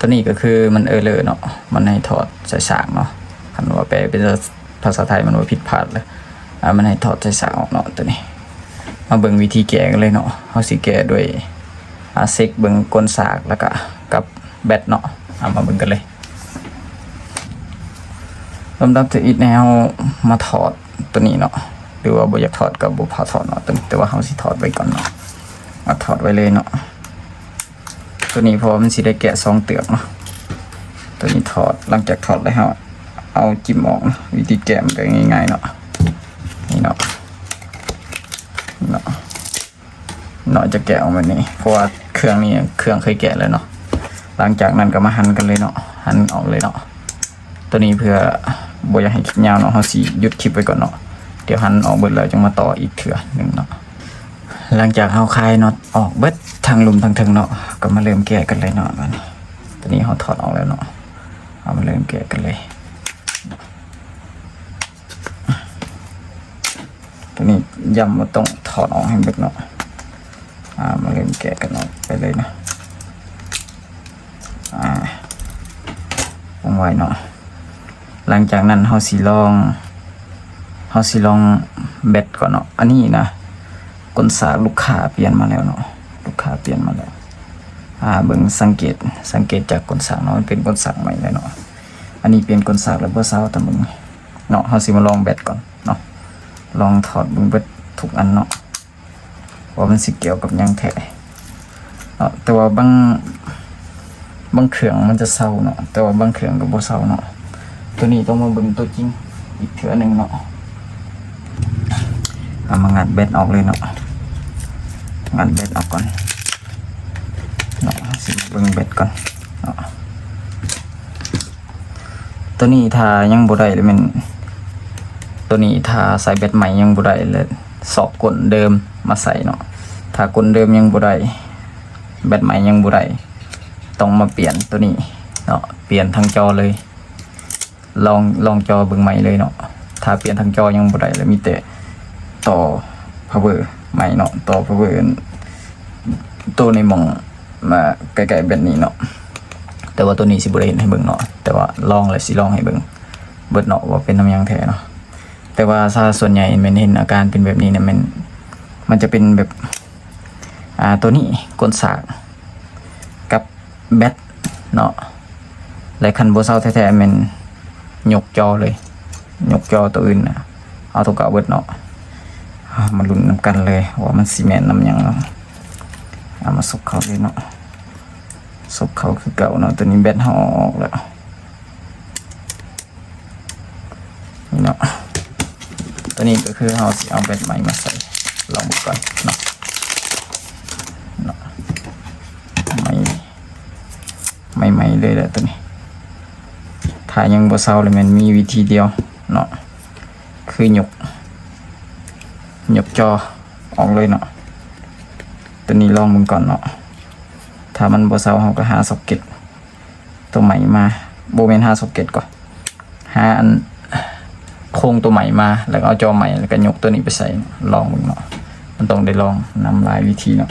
ຕົວນີ້ກໍຄືມັນເອີເລີເນາະ ມັນໃຫ້ຖອດສາຍສາກເນາະ. ຄັນວ່າແປເປັນພາສາໄທມັນວ່າຜິດພາດເລີຍ ອາ ມັນໃຫ້ຖອດສາຍສາກອອກເນາະ. ຕົວນີ້ມາເບິ່ງວິທີແກ້ກັນເລີຍເນາະ. ເຮົາຊິແກ້ດ້ວຍ ອາ ເຊັກເບິ່ງກົ້ນສາກ ແລ້ວກະກັບແບັດເນາະ. ເອົາມາເບິ່ງກັນເລີຍ. ລຳດັບທີໜຶ່ງໃຫ້ເຮົາມາຖອດຕົວນີ້ເນາະ ຫຼືວ່າບໍ່ຢາກຖອດກໍບໍ່ພາຖອດເນາະ. ຕົວນີ້ ແຕ່ວ່າເຮົາຊິຖອດໄວ້ກ່ອນເນາະ ມາຖອດໄວ້ເລີຍເນາະ. ຕົວນີ້ເພາະວ່າມັນຊິໄດ້ແກະສອງເປືອກເນາະ. ຕົວນີ້ຖອດ ຫຼັງຈາກຖອດແລ້ວເຮົາເອົາຈິ້ມອອກເນາະ. ວິທີແກະມັນກໍງ່າຍໆເນາະ ນີ້ເນາະ ເນາະ ເນາະ ຈະແກະອອກແບບນີ້ ເພາະວ່າເຄື່ອງນີ້ເຄື່ອງເຄີຍແກະແລ້ວເນາະ. ຫຼັງຈາກນັ້ນກໍມາຫັນກັນເລີຍເນາະ ຫັນອອກເລີຍເນາະ. ຕົວນີ້ເພື່ອບໍ່ຢາກໃຫ້ຄລິບຍາວເນາະ ເຮົາຊິຢຸດຄລິບໄວ້ກ່ອນເນາະ. ດຽວຫັນອອກເບິດແລ້ວຈຶ່ງມາຕໍ່ອີກເທື່ອໜຶ່ງເນາະ. ຫຼັງຈາກເຮົາຄາຍນັອດອອກເບິດທັງລຸ່ມທັງເທິງເນາະ ກໍມາເລີ່ມແກະກັນເລີຍເນາະ. ບາດນີ້ຕົວນີ້ເຮົາຖອດອອກແລ້ວເນາະ ເຮົາມາເລີ່ມແກະກັນເລີຍ. ຕົວນີ້ຢ້ຳວ່າຕ້ອງຖອດອອກໃຫ້ເບິດເນາະ. ອາ ມາເລີ່ມແກະກັນເນາະ ໄປເລີຍເນາະ. ອາ ວາງໄວ້ເນາະ. ຫຼັງຈາກນັ້ນເຮົາຊິລອງ ເຮົາຊິລອງແບັດກ່ອນເນາະ. ອັນນີ້ນະ ກົ້ນສາກລູກຄ້າປ່ຽນມາແລ້ວເນາະ ລູກຄ້າປ່ຽນມາແລ້ວ. ອາ ເບິ່ງ ສັງເກດ ສັງເກດຈາກກົ້ນສາກເນາະ ມັນເປັນກົ້ນສາກໃໝ່ແລ້ວເນາະ. ອັນນີ້ປ່ຽນກົ້ນສາກແລ້ວບໍ່ເຊົາ ຕາມເບິ່ງເນາະ. ເຮົາຊິມາລອງແບັດກ່ອນເນາະ ລອງຖອດເບິ່ງເບິດທຸກອັນເນາະ ວ່າມັນຊິກ່ຽວກັບຫຍັງແທ້ເນາະ. ແຕ່ວ່າບາງ ບາງເຄື່ອງມັນຈະເຊົາເນາະ ແຕ່ວ່າບາງເຄື່ອງກໍບໍ່ເຊົາເນາະ. ຕົວນີ້ຕ້ອງມາເບິ່ງຕົວຈິງອີກເທື່ອໜຶ່ງເນາະ. ເອົາມາງັດແບັດອອກເລີຍເນາະ ງັດແບັດອອກກ່ອນເນາະ. ເຮົາຊິມາເບິ່ງແບັດກ່ອນເນາະ. ຕົວນີ້ຖ້າຍັງບໍ່ໄດ້ລະແມ່ນ ຕົວນີ້ຖ້າໃສ່ແບັດໃໝ່ຍັງບໍ່ໄດ້ລະ ຊອກກົ້ນເດີມມາໃສ່ເນາະ. ຖ້າກົ້ນເດີມຍັງບໍ່ໄດ້ ແບັດໃໝ່ຍັງບໍ່ໄດ້ ຕ້ອງມາປ່ຽນຕົວນີ້ເນາະ ປ່ຽນທັງຈໍເລີຍ. ລອງ ລອງຈໍເບິ່ງໃໝ່ເລີຍເນາະ. ຖ້າປ່ຽນທັງຈໍຍັງບໍ່ໄດ້ລະ ມີແຕ່ຕໍ່ພາວເວີໃໝ່ເນາະ ຕໍ່ພາວເວີ ໂຕໃນໝ່ອງ ມາໃກ້ໆແບບນີ້ເນາະ. ແຕ່ວ່າໂຕນີ້ຊິບໍ່ໄດ້ເຮັດໃຫ້ເບິ່ງເນາະ ແຕ່ວ່າລອງແລ້ວຊິລອງໃຫ້ເບິ່ງເບິດເນາະ ວ່າເປັນນຳຫຍັງແທ້ເນາະ. ແຕ່ວ່າຊາວສ່ວນໃຫຍ່ແມ່ນເຫັນອາການເປັນແບບນີ້ນະ ແມ່ນ ມັນຈະເປັນແບບ ອ່າ ໂຕນີ້ ກົ້ນສາກກັບແບັດເນາະ. ແລະ ຄັນບໍ່ເຊົາແທ້ໆ ແມ່ນຍົກຈໍເລີຍ ຍົກຈໍໂຕອື່ນນະ ເອົາໂຕເກົ່າເບິດເນາະ. ເຮົາມາລຸ້ນນຳກັນເລີຍວ່າມັນຊິແມ່ນນຳຫຍັງເນາະ. ເອົາມາສົກເຂົ້າເລີຍເນາະ ສົກເຂົ້າຄືເກົ່າເນາະ. ໂຕນີ້ແບັດເຮົາເອົາອອກແລ້ວເນາະ. ໂຕນີ້ກໍຄືເຮົາຊິເອົາແບັດໃໝ່ມາໃສ່ ລອງເບິ່ງກ່ອນເນາະ ເນາະ ໃໝ່ ໃໝ່ໆເລີຍແຫຼະໂຕນີ້. ຖ້າຍັງບໍ່ເຊົາລະແມ່ນມີວິທີດຽວເນາະ ຄືຍົກ ຍົກຈໍອອກເລີຍເນາະ. ໂຕນີ້ລອງເບິ່ງກ່ອນເນາະ ຖ້າມັນບໍ່ເຊົາເຮົາກໍຫາຊັອກເກັດໂຕໃໝ່ມາ ບໍ່ແມ່ນຫາຊັອກເກັດກໍ ຫາອັນໂຄງໂຕໃໝ່ມາ ແລ້ວກໍເອົາຈໍໃໝ່ ແລ້ວກໍຍົກໂຕນີ້ໄປໃສ່ ລອງເບິ່ງເນາະ. ມັນຕ້ອງໄດ້ລອງນຳຫຼາຍວິທີເນາະ.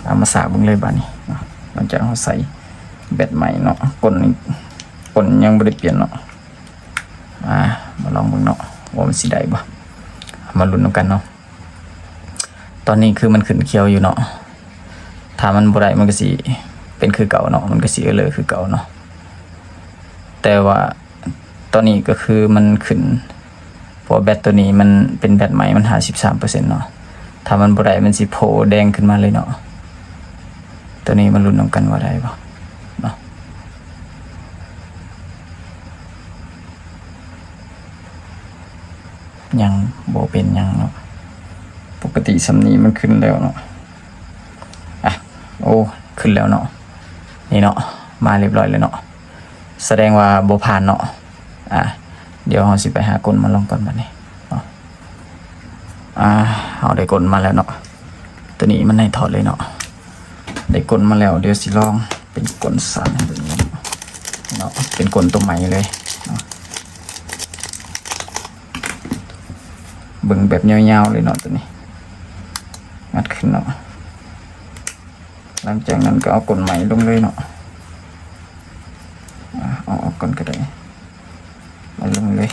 ເອົາມາສາກເບິ່ງເລີຍບາດນີ້ເນາະ. ຫຼັງຈາກເຮົາໃສ່ແບັດໃໝ່ເນາະ ກົ້ນ ກົ້ນຍັງບໍ່ໄດ້ປ່ຽນເນາະ. ອ່າ ມາລອງເບິ່ງເນາະ ວ່າມັນຊິໄດ້ບໍ່ ມາລຸ້ນນຳກັນເນາະ. ຕອນນີ້ຄືມັນຂຶ້ນຂຽວຢູ່ເນາະ ຖ້າມັນບໍ່ໄດ້ມັນກໍຊິເປັນຄືເກົ່າເນາະ ມັນກໍຊິເອີເລີຄືເກົ່າເນາະ. ແຕ່ວ່າຕອນນີ້ກໍຄືມັນຂຶ້ນ ເພາະວ່າແບັດໂຕນີ້ມັນເປັນແບັດໃໝ່ ມັນຫ້າສິບສາມເປີເຊັນເນາະ. ຖ້າມັນບໍ່ໄດ້ມັນຊິໂພແດງຂຶ້ນມາເລີຍເນາະ. ໂຕນີ້ມາລຸ້ນນຳກັນວ່າໄດ້ບໍ່ເນາະ. ຍັງບໍ່ເປັນຫຍັງເນາະ ປົກກະຕິສ່ຳນີ້ມັນຂຶ້ນແລ້ວເນາະ. ອ່ະ ໂອ້ ຂຶ້ນແລ້ວເນາະ ນີ້ເນາະ ມາຮຽບຮ້ອຍແລ້ວເນາະ ສະແດງວ່າບໍ່ຜ່ານເນາະ. ອ່ະ ດຽວເຮົາຊິໄປຫາກົ້ນມາລອງກ່ອນບາດນີ້ເນາະ. ອ່າ ເຮົາໄດ້ກົ້ນມາແລ້ວເນາະ ໂຕນີ້ມັນໃຫ້ຖອດເລີຍເນາະ. ໄດ້ກົ້ນມາແລ້ວ ດຽວຊິລອງເປັນກົ້ນສັນໃຫ້ເບິ່ງເນາະ ເປັນກົ້ນໂຕໃໝ່ເລີຍເນາະ. ເບິ່ງແບບຍາວໆເລີຍເນາະ ໂຕນີ້ ງັດຂຶ້ນເນາະ. ຫຼັງຈາກນັ້ນກໍເອົາກົ້ນໃໝ່ລົງເລີຍເນາະ. ເອົາອອກກ່ອນກໍໄດ້ ເອົາລົງເລີຍ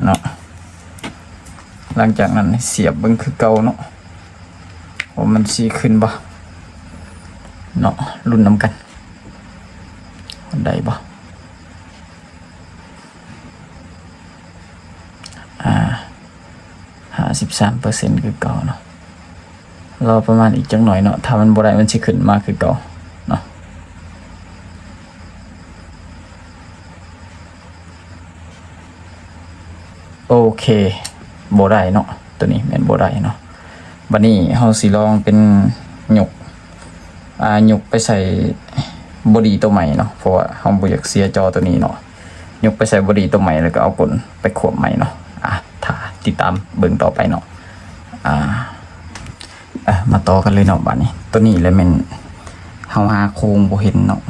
ເນາະ. ຫຼັງຈາກນັ້ນສຽບເບິ່ງຄືເກົ່າເນາະ ວ່າມັນຊິຂຶ້ນບໍ່ເນາະ ລຸ້ນນຳກັນ ໄດ້ບໍ່? ອ່າ ຫ້າສິບສາມເປີເຊັນຄືເກົ່າເນາະ ລໍປະມານອີກຈັກໜ້ອຍເນາະ ຖ້າມັນບໍ່ໄດ້ມັນຊິຂຶ້ນມາຄືເກົ່າເນາະ. ໂອເຄ ບໍ່ໄດ້ເນາະ ໂຕນີ້ແມ່ນບໍ່ໄດ້ເນາະ. ບັດນີ້ເຮົາຊິລອງເປັນຍົກ ອ່າ ຍົກໄປໃສ່ບໍດີໂຕໃໝ່ເນາະ ເພາະວ່າເຮົາບໍ່ຢາກເສຍຈໍໂຕນີ້ເນາະ. ຍົກໄປໃສ່ບໍດີໂຕໃໝ່ ແລ້ວກໍເອົາກົນໄປຄວບໃໝ່ເນາະ. ອ່າ ຖ້າຕິດຕາມເບິ່ງຕໍ່ໄປເນາະ. ອ່າ ອ່ະ ມາຕໍ່ກັນເລີຍເນາະ ບາດນີ້ ໂຕນີ້ແຫຼະແມ່ນເຮົາຫາໂຄງບໍ່ເຫັນເນາະ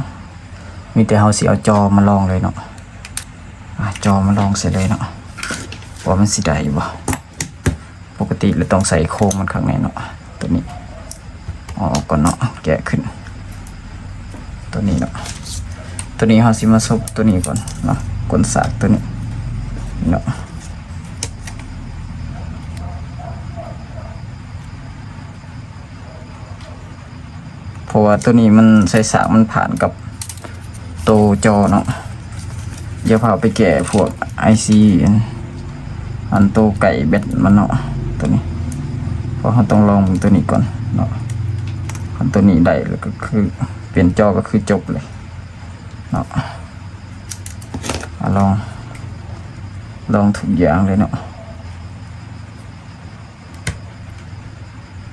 ມີແຕ່ເຮົາຊິເອົາຈໍມາລອງເລີຍເນາະ. ອ່າ ຈໍມາລອງໃສ່ເລີຍເນາະ ວ່າມັນຊິໄດ້ຢູ່ບໍ່. ປົກກະຕິລະຕ້ອງໃສ່ໂຄງມັນຂ້າງໃນເນາະ ໂຕນີ້ ເອົາອອກກ່ອນເນາະ ແກະຂຶ້ນ ໂຕນີ້ເນາະ. ໂຕນີ້ເຮົາຊິມາສົບໂຕນີ້ກ່ອນເນາະ ກົ້ນສາກໂຕນີ້ເນາະ ເພາະວ່າໂຕນີ້ມັນ ສາຍສາກມັນຜ່ານກັບໂຕຈໍເນາະ. ຢ່າພາໄປແກ້ພວກໄອຊີ ອັນ ອັນໂຕໄກ່ແບັດມັນເນາະ ໂຕນີ້ ເພາະເຮົາຕ້ອງລອງເບິ່ງໂຕນີ້ກ່ອນເນາະ. ຄັນໂຕນີ້ໄດ້ແລ້ວກໍຄືປ່ຽນຈໍກໍຄືຈົບເລີຍເນາະ. ອາ ລອງ ລອງທຸກຢ່າງເລີຍເນາະ.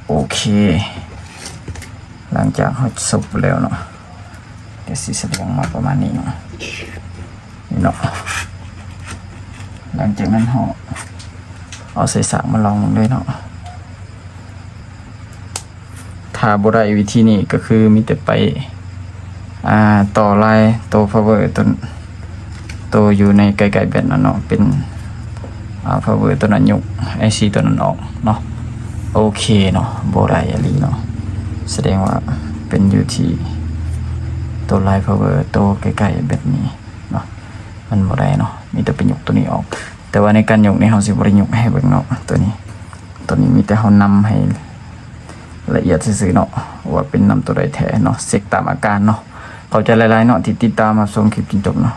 ໂອເຄ ຫຼັງຈາກເຮົາສົບແລ້ວເນາະ ກໍຊິສະແດງມາປະມານນີ້ເນາະ ນີ້ເນາະ. ຫຼັງຈາກນັ້ນເຮົາເອົາສາຍສາກມາລອງເບິ່ງເລີຍເນາະ. ຖ້າບໍ່ໄດ້ວິທີນີ້ກໍຄືມີແຕ່ໄປ ອ່າ ຕໍ່ລາຍໂຕພາວເວີຕົນ ໂຕຢູ່ໃນໄກໆແບັດນັ້ນເນາະ ເປັນ ອ່າ ພາວເວີຕົວນັ້ນຍົກ ໄອຊີຕົວນັ້ນອອກເນາະ. ໂອເຄເນາະ ບໍ່ໄດ້ອີ່ຫຼີເນາະ ສະແດງວ່າເປັນຢູ່ທີ່ໂຕລາຍພາວເວີໂຕໃກ້ໆແບັດນີ້ເນາະ ມັນບໍ່ໄດ້ເນາະ ມີແຕ່ໄປຍົກຕົວນີ້ອອກ. ແຕ່ວ່າໃນການຍົກນີ້ເຮົາຊິບໍ່ໄດ້ຍົກໃຫ້ເບິ່ງເນາະ ຕົວນີ້ ຕົວນີ້ມີແຕ່ເຮົານຳໃຫ້ ລະອຽດຊື່ໆເນາະ ວ່າເປັນນຳໂຕໃດແທ້ເນາະ ເຊັກຕາມອາການເນາະ. ຂອບໃຈຫຼາຍໆເນາະ ທີ່ຕິດຕາມຮັບຊົມຄລິບຈົນຈົບເນາະ.